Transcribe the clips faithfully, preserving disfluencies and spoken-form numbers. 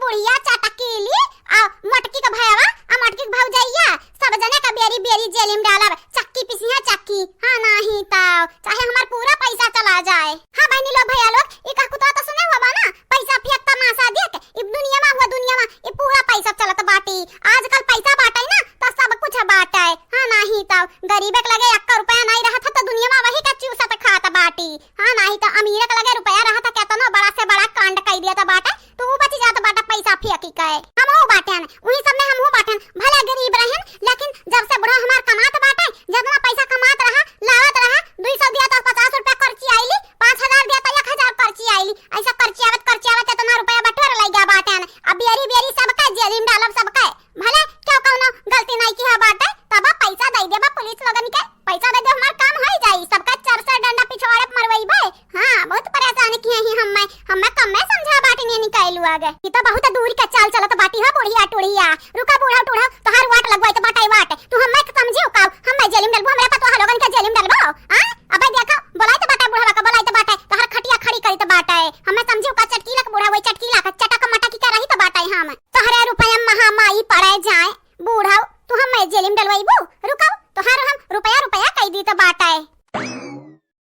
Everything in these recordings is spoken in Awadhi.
बुढ़िया चटकीली, आ मोटकी के भयवा, आ मोटकी के भौजैया, सब जने का बेरी बेरी जेली में डालब, चक्की पिसिया चक्की। हाँ, नाही तउ चाहे हमार पूरा पैसा चला जाए। हाँ बहिनी लोग, भैया लोग, ई कह कुतवा तो सुने होबा ना, पैसा फेंक तमाशा देख, ई दुनिया में हुआ दुनिया में, ई पूरा पैसा चलत बाटी। आजकल पैसा बाटे ना, तो सब कुछ बाटे। हाँ, नाही तउ गरीबे के लगे एक्का रुपया नाही रहत ह, तो दुनिया में वही का चूसत खात बाटी। हाँ, नाही तो अमीरे के लगे रुपया रहत ह, केतनो बड़ा से बड़ा कांड कई देत बाटे, तो ऊ बची जात बाटे पैसा फेंकी के। हमहू बाटेन, उही सब में हमहू बाटेन, भले गरीब रहेन, लेकिन जब से बुढ़वा हमार कमात बाटे, जितना पैसा कमात रहा, लावत रहा, दुई सौ दिया तो पचास रुपया कर्ची आइली, पाँच हजार दिया तो एक हजार कर्ची आइली, ऐसा कर्ची आवत, कर्ची आवत इतना रुपया बटोर लइ गया बाटेन। अब बेरी बेरी सबके जेली में डालब सबके, भले क्यों कौनो गलती नहीं किहा बाटे, तब पैसा दे देबा पुलिस लोगन के, पैसा दे दे, हमार काम होई जाई, सबका चार सौ डंडा पिछवाड़े मरवइबे। हाँ, बहुत परेशान किहे ही हम्मे, हम्मे कम में समझा बाटी ने निकालू आगे। ई तो बहुत दूर के चाल चलत बाटी हो बुढ़िया टुढ़िया। रुका बूढ़ा टूढ़ा, तोहार वाट लगवाई तो बाटे वाट। तू हम्मे के समझियो का? हम्मे जेल में डलबो, हमरे पतोहा लोगन के जेल में डलबो? आ? अबे देखो, बोलाई तो बाटे बुढ़वा का, बोलाई तो बाटे, तोहार खटिया खड़ी करी तो बाटे। हम्मे समझियो का चटकीला के बूढ़ा, वही चटकीला का चटक मटक के रही तो बाटे हम। तोहरे रुपया महामाई पड़े जाए। बूढ़ा, तू हम्मे जेल में डलवाइबू? रुका, तोहार हम रुपया रुपया कई दी तो बाटे।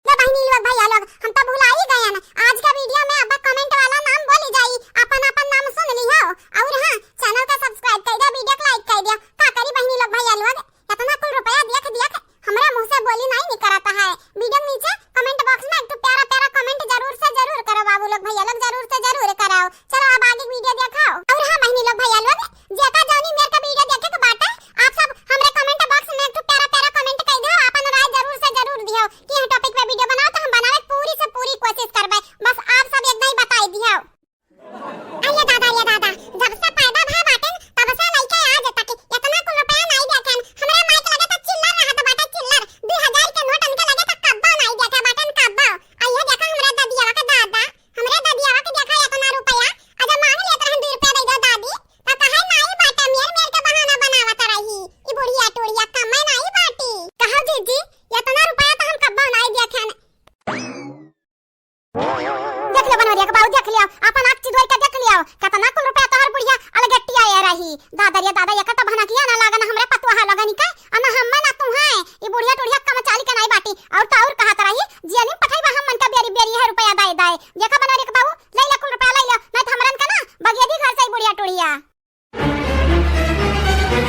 ले बहिनी लोग, भैया लोग, हम तो भुला ही गए हैं। आज का वीडियो में अब कमेंट वाला नाम बोली जाई, अपन अपन नाम सुन ली हो। और हाँ, चैनल का सब्सक्राइब कर दिया, वीडियो को लाइक कर दिया। का करी बहिनी लोग, भैया लोग, इतना कुल रुपया देख देख हमरे मुंह से बोली नहीं निकलता है। वीडियो के नीचे कमेंट बॉक्स में एक ठो प्यारा प्यारा कमेंट जरूर से जरूर करो बाबू लोग, भैया लोग, जरूर से जरूर करो। चलो अब आगे वीडियो देखाओ। और हाँ बहिनी लोग, भैया लोग, जेका जौनी मेर का वीडियो देखे के बाटे, आप सब हमरे कमेंट बॉक्स में एक ठो प्यारा प्यारा कमेंट कई दियो, अपन राय जरूर से जरूर दियो कि यह टॉपिक पे वीडियो बनाओ, तो हम बनावे के पूरी से पूरी कोशिश करबे। बस आप सब एक दाई बताई दियो। अरे दादा, ये दादा, जब से पैदा भय बाटेन, तब से लइके आज तक इतना कुल रुपया नाई देखेन। हमरे माई के लगे तो चिल्लर रहत बाटे, चिल्लर। दू हजार के नोट उनके लगे तो कब्बो नाई देखे बाटेन, कब्बो। आ ये देखा हमरे ददियावा के दादा, हमरे ददियावा के देखा इतना रुपया, आ जब मांग लेत रहन दू रुपया दे दो दादी, तो कहे नाई बाटे, मेर मेर के बहाना बनावत रही। ई बुढ़िया टुढ़िया कमे नाई बाटी। कहो जीजी, इतना रुपया तो हम कब्बो नाई देखेन। देख लियो बनवरिया के बाबू, देख लियो, अपन आँख चिदोर के देख लियो, कितना कुल रुपया तोहर बुढ़िया अलगट्टिया ए रही। दादा रे दादा, एकर तो भनकिया ना लागन हमरे पतोहा लगन के, आ ना हम्मे ना तू है। ई बुढ़िया टुढ़िया कम चाली के नाई बाटी, और तो और कहत रही, जियनी पठइबा हम मन के बेरी बेरी है रुपया दाए दाए। देखा बनवरिया के बाबू, ले ले कुल रुपया ले ले, नहीं तो हमरन के ना बगेदी घर से ई बुढ़िया टुढ़िया।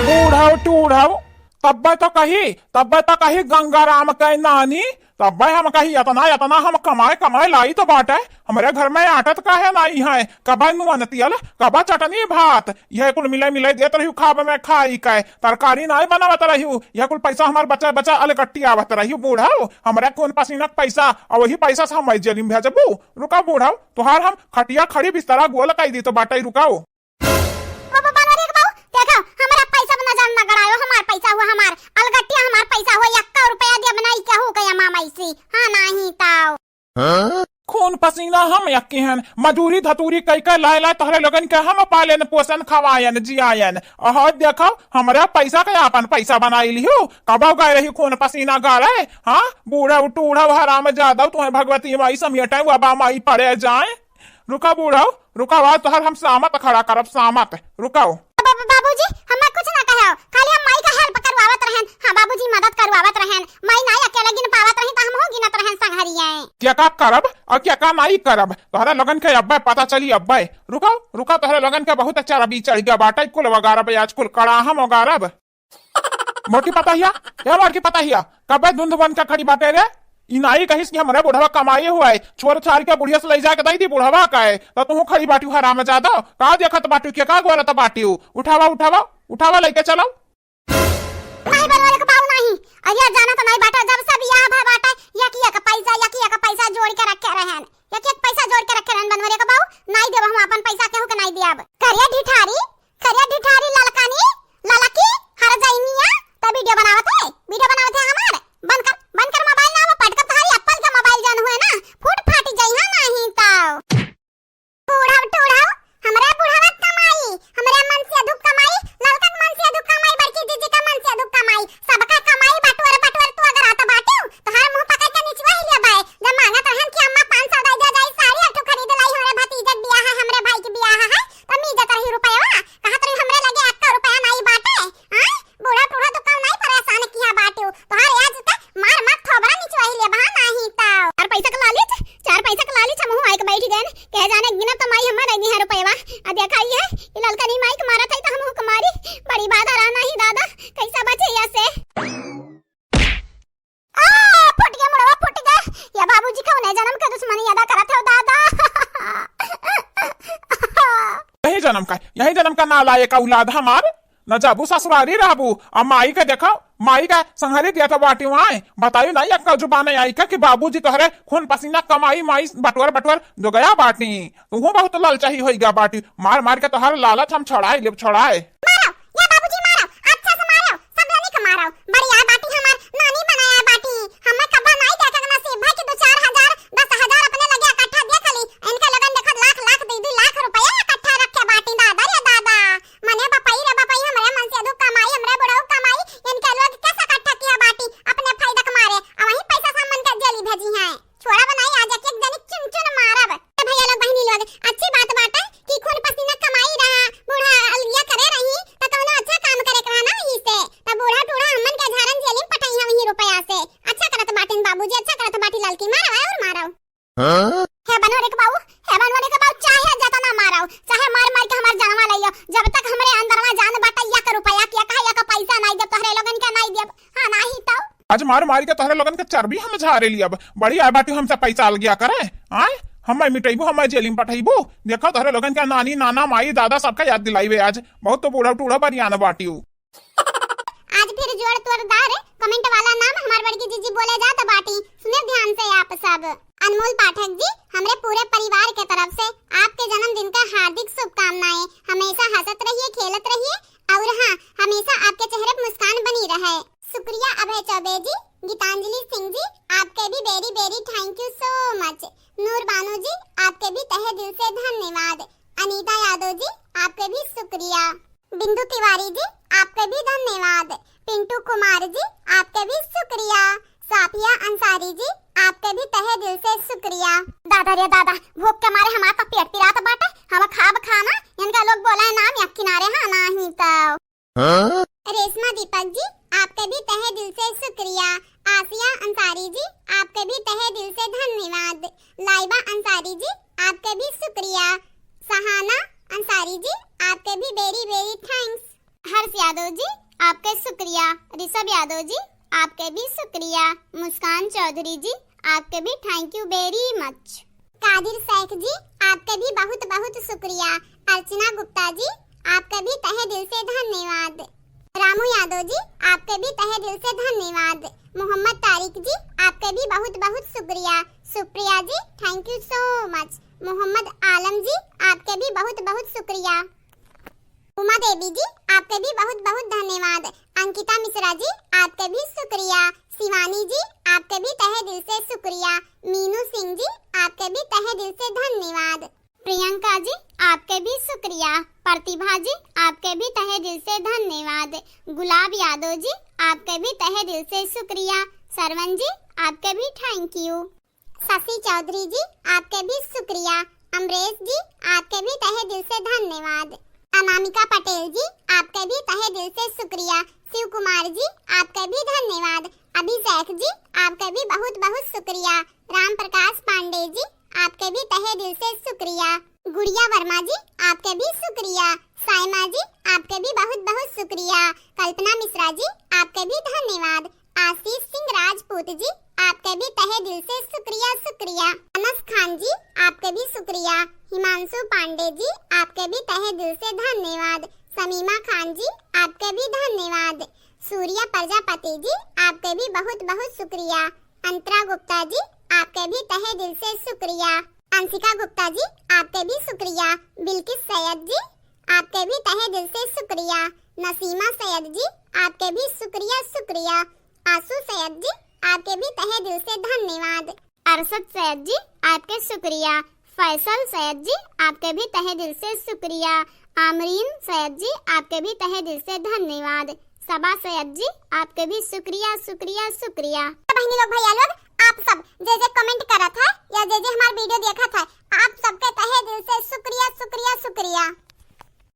बूढ़व टूढ़व, तब्बे तो कही, तब्बे तो कही गंगाराम के नानी, तब्बे हम कही, "एतना, एतना हम कमाए, कमाए लाई तो बाटे, हमरे घर में आटत काहे नाई है? कबे नून तेल, कबे चटनी भात, यह कुल मिले, मिले देत रहियो खाब में खाई के, तरकारी नाई बनावत रहियो, यह कुल पैसा हमार बचा, बचा अलगट्टी आवत रहियो बूढ़व, हमरे खून पसीना के पैसा, और वही पैसा से हम जेल में भेजबू। रुका बूढ़व, तोहार हम खटिया खड़ी बिस्तरा गोल कई दी तो बाटे, रुकाओ।" बाबा बनवरिया के बाबू, देखो, हमरा पैसा पे नजर न गड़ायो, हमार पैसा हुआ हमार, अलगटिया हमार पैसा हुआ, एक्का रुपया दिया बनाई केहू के अम्मा माई से। हाँ, नाही ताव। खून पसीना हम एक्के हन, मजूरी धतूरी कई के लाए लाए तोहरे लोगन के हम पालेन पोसन खवायन जियायन। अहो देखो, हमरा पैसा के आपन पैसा बनाई लिहो, कबो गए रही खून पसीना गाड़े, हाँ, बूढ़ा टूढ़ा हराम जादा, तुम्हें भगवती माई समेटे, बाबा माई पड़े जाए। रुका बूढ़ा, रुका, आज तोहर हम सामत खड़ा करब, सामत। रुकाओ। बाबू, बाबूजी, हमें कुछ ना कहो, खाली हम माई का help करवावत रहन। हाँ, बाबूजी मदद करवावत रहन, माई नाई अकेले गिन पावत रही, तो हमहू गिनत रहन संघरिया। क्या का करब और क्या का नाई करब, तोहरे लोगन के अब्बे पता चली, अब्बे। रुकाओ, रुका, तोहरे लोगन के बहुत चरबी चढ़ गया बाटे, कुल वगारब, आज कुल कड़ाहम वगारब। मोटकी पतहिया, ए मोटकी पतहिया, कबे धुंध बन के खड़ी बाटे रे? ई नाई कहिस कि हमरे बुढ़वा कमाए हुआ है, छोड़ छाड़ के बुढ़िया से लई जाके दई दी बुढ़वा का है, तो तू खड़ी बाटी हराम जादा, का देखत बाटी के का गोरत बाटी? उठावा, उठावा, उठावा, लइके चलो। नहीं बनवरे के बाऊ नहीं, अरे जाना तो नहीं बाटा, जब से बियाह भय बाटा, यक यक पैसा, यक यक पैसा जोड़ के रखे रहन, यक यक पैसा जोड़ के रखे रहन बनवरे के बाऊ, नहीं देब हम अपन पैसा केहू के नहीं दियाब। करिया ढिठारी, करिया ढिठारी ललकानी, ललकी, हर जइनिया, त वीडियो बनावत है, वीडियो बनावत है हमार। बंद कर, बंद कर मोबाइल ना, वो पटकब तोहारी एप्पल के मोबाइल जान हुए ना, फूट फाट जइहा नाही ताव। बूढ़व टूढ़व, हमरे बुढ़वा कमाई, हमरे मन से अधिक कमाई, ललका के मन से अधिक कमाई, बड़की जीजी का मन से अधिक कमाई, सबका कमाई बटोर बटोर तू अगर आता बाटू, तोहार मुंह पकड़ के निचवा ही लेबे। जब मांगत रहन कि अम्मा पाँच सौ दे दे जाई, साड़ी एक ठो खरीद लाई, हमरे भतीजा के बियाह है, हमरे भाई के बियाह आ देखा, ई है, ई ललकनी माई के मारत है, तो हमहू के मारी। बड़ी बादर आना ही दादा, कैसा बचे या से? आ, फूट गया मुड़वा, फूट गया। या बाबूजी कौने जन्म का दुश्मनी अदा करत हो दादा? यही जन्म का, यही जन्म का नालायक औलाद हमार। न जाबू ससुरारी रहबू। आ माई के देखो, माई के संहरी दिया था बाटी वहाँ। बतायू ना, एक जुबान आई का कि बाबूजी तोहरे खून पसीना कमाई माई बटवर बटवर जो गया बाटी। तुहू बहुत ललचाही होई गया बाटी। मार मार के तोहर लालच हम छोड़ाए लेब, छोड़ाए। मारो, या बाबूजी मारो, अच्छा से मारो, सब जनी के मारो। बड़ी आय बाटी हमार नानी बनाया बाटी। हमें कब्बा नाई देखे के नसीब भाई कि दो चार हजार, दस हजार अपने लगे इकट्ठा देख ली। इनके लगन देखत लाख लाख, दू दू लाख रुपया इकट्ठा रखे बाटी। दादा रे दादा, मने बपई रे बपई, हमरे मन से दू कमाई, हमरे बुढ़ऊ कमाई, इनके लोग कैसे इकट्ठा किया बाटी अपने फायदा के मारे। आ वही पैसा सामान के जेली भेजी हैं। छोड़ा बनाई, आज एक एक जनी चुन चुन मारब। ए भैया लोग, बहिनी लोग, अच्छी बात बाटे कि खून पसीना कमाई रहा, बूढ़ा अलगिया करे रही, त कौनो अच्छा काम करे के रहा ना वही से। त बूढ़ा टूढ़ा हमन के झारन जेली में पटई है वही रुपया से। अच्छा करत बाटिन बाबूजी, अच्छा करत बाटी ललकी, मारो और मारो। हाँ? हे बनवरे के बाबू, हे बनवरे के बाबू, चाहे जतना मारो, चाहे मार मार के हमार जानवा लइयो, जब तक हमरे अंदरवा जान बाटे, या के रुपया के, या कहे, या के पैसा नाई देब, तोहरे लोगन के नाई देब। हाँ, नाही तो। आज मार मार के तोहरे लोगन के चर्बी हम झारे लियब। बड़ी आय बाटी हमसे पैसा अलगिया करे। आय, हमें मिटैबू, हमें जेल में पठैबू। देखो तोहरे लोगन के नानी, नाना, माई, दादा सबका याद दिलाइबे आज। बहुत तो बूढ़ा टूढ़ा बरियान बाटियो। आज फिर जोर तोर दार comment वाला नाम हमार बड़की जीजी बोले जात बाटी। सुने ध्यान से आप सब। अनमोल पाठक जी, हमरे पूरे परिवार के तरफ से आपके जन्मदिन का हार्दिक शुभकामनाएं। हमेशा हंसत रहिए, खेलत रहिए और हाँ, हमेशा आपके चेहरे पे मुस्कान बनी रहे। शुक्रिया अभय चौबे जी, गीतांजलि सिंह जी, आपके भी very very thank you so much। नूर बानो जी, आपके भी तहे दिल से धन्यवाद। अनीता यादव जी, आपके भी शुक्रिया। बिंदु तिवारी जी, आपके भी धन्यवाद। पिंटू कुमार जी, आपके भी शुक्रिया। साफिया अंसारी जी, आपके भी तहे दिल से शुक्रिया। दादा रे दादा, भूख के मारे हमार तो पेट पिरात बाटे, हम खाब खाना, इनका लोग बोला है नाम या किनारे, हाँ, नाही तो। हाँ? रेशमा दीपक जी, आपके भी तहे दिल से शुक्रिया। आसिया अंसारी जी, आपके भी तहे दिल से धन्यवाद। लाइबा अंसारी जी, आपके भी शुक्रिया। सहाना अंसारी जी, आपके भी very very thanks। हर्ष यादव जी, आपके शुक्रिया। ऋषभ यादव जी, आपके भी शुक्रिया। मुस्कान चौधरी जी, आपके भी thank you very much। कादिर शेख जी, आपके भी बहुत बहुत शुक्रिया। अर्चना गुप्ता जी, आपके भी तहे दिल से धन्यवाद। रामू यादव जी, आपके भी तहे दिल से धन्यवाद। मोहम्मद तारिक जी, आपके भी बहुत बहुत शुक्रिया। सुप्रिया जी, thank you so much। मोहम्मद आलम जी, आपके भी बहुत बहुत शुक्रिया। उमा देवी जी, आपके भी बहुत बहुत धन्यवाद। अंकिता मिश्रा जी, आपके भी शुक्रिया। शिवानी जी, आपके भी तहे दिल से शुक्रिया। मीनू सिंह जी, आपके भी तहे दिल से धन्यवाद। प्रियंका जी, आपके भी शुक्रिया। प्रतिभा जी, आपके भी तहे दिल से धन्यवाद। गुलाब यादव जी, आपके भी तहे दिल से शुक्रिया। सरवन जी, आपके भी thank you। शशि चौधरी जी, आपके भी शुक्रिया। अमरेश जी, आपके भी तहे दिल से धन्यवाद। अनामिका पटेल जी, आपके भी तहे दिल से शुक्रिया। शिव कुमार जी, आपके भी धन्यवाद। अभिषेक जी, आपके भी बहुत बहुत शुक्रिया। राम प्रकाश पांडे जी, आपके भी तहे दिल से शुक्रिया। गुड़िया वर्मा जी, आपके भी शुक्रिया। साइमा जी, आपके भी बहुत बहुत शुक्रिया। कल्पना मिश्रा जी, आपके भी धन्यवाद। आशीष सिंह राजपूत जी, आपके भी तहे दिल से शुक्रिया, शुक्रिया। अनस खान जी, आपके भी शुक्रिया। हिमांशु पांडे जी, आपके भी तहे दिल से धन्यवाद। समीमा खान जी, आपके भी धन्यवाद। सूर्या प्रजापति जी, आपके भी बहुत बहुत शुक्रिया। अंतरा गुप्ता जी, आपके भी तहे दिल से शुक्रिया। अंशिका गुप्ता जी, आपके भी शुक्रिया। बिल्किस सैयद जी, आपके भी तहे दिल से शुक्रिया। नसीमा सैयद जी, आपके भी शुक्रिया, शुक्रिया। आशु सैयद जी, आपके भी तहे दिल से धन्यवाद। अरशद सैयद जी, आपके शुक्रिया। फैसल सैयद जी, आपके भी तहे दिल से शुक्रिया। आमरीन सैयद जी, आपके भी तहे दिल से धन्यवाद। सबा सैयद जी, आपके भी शुक्रिया, शुक्रिया, शुक्रिया। तो बहनी लोग, भैया लोग, आप सब जे जे comment करत है या जे जे हमार video देखत है, आप सबके तहे दिल से शुक्रिया, शुक्रिया, शुक्रिया।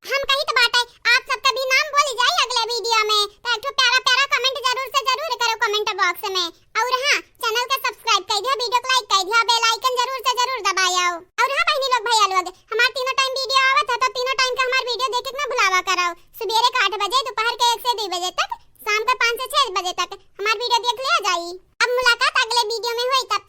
हम कहित बाटे, आप सबके भी नाम बोली जाई अगले video में। तो एक ठो प्यारा प्यारा comment जरूर से जरूर करो comment box में। और हाँ, channel के subscribe कर दिया, video को like कर दिया, bell icon जरूर से जरूर दबाओ। और हाँ बहनी लोग, भैया लोग, हमार तीनों time video आवत है, तो तीनों सुबेरे के आठ बजे, दोपहर के एक से दुई बजे तक, शाम के पाँच से छह बजे तक हमार video देख लिया जाई। अब मुलाकात अगले video में होई, तब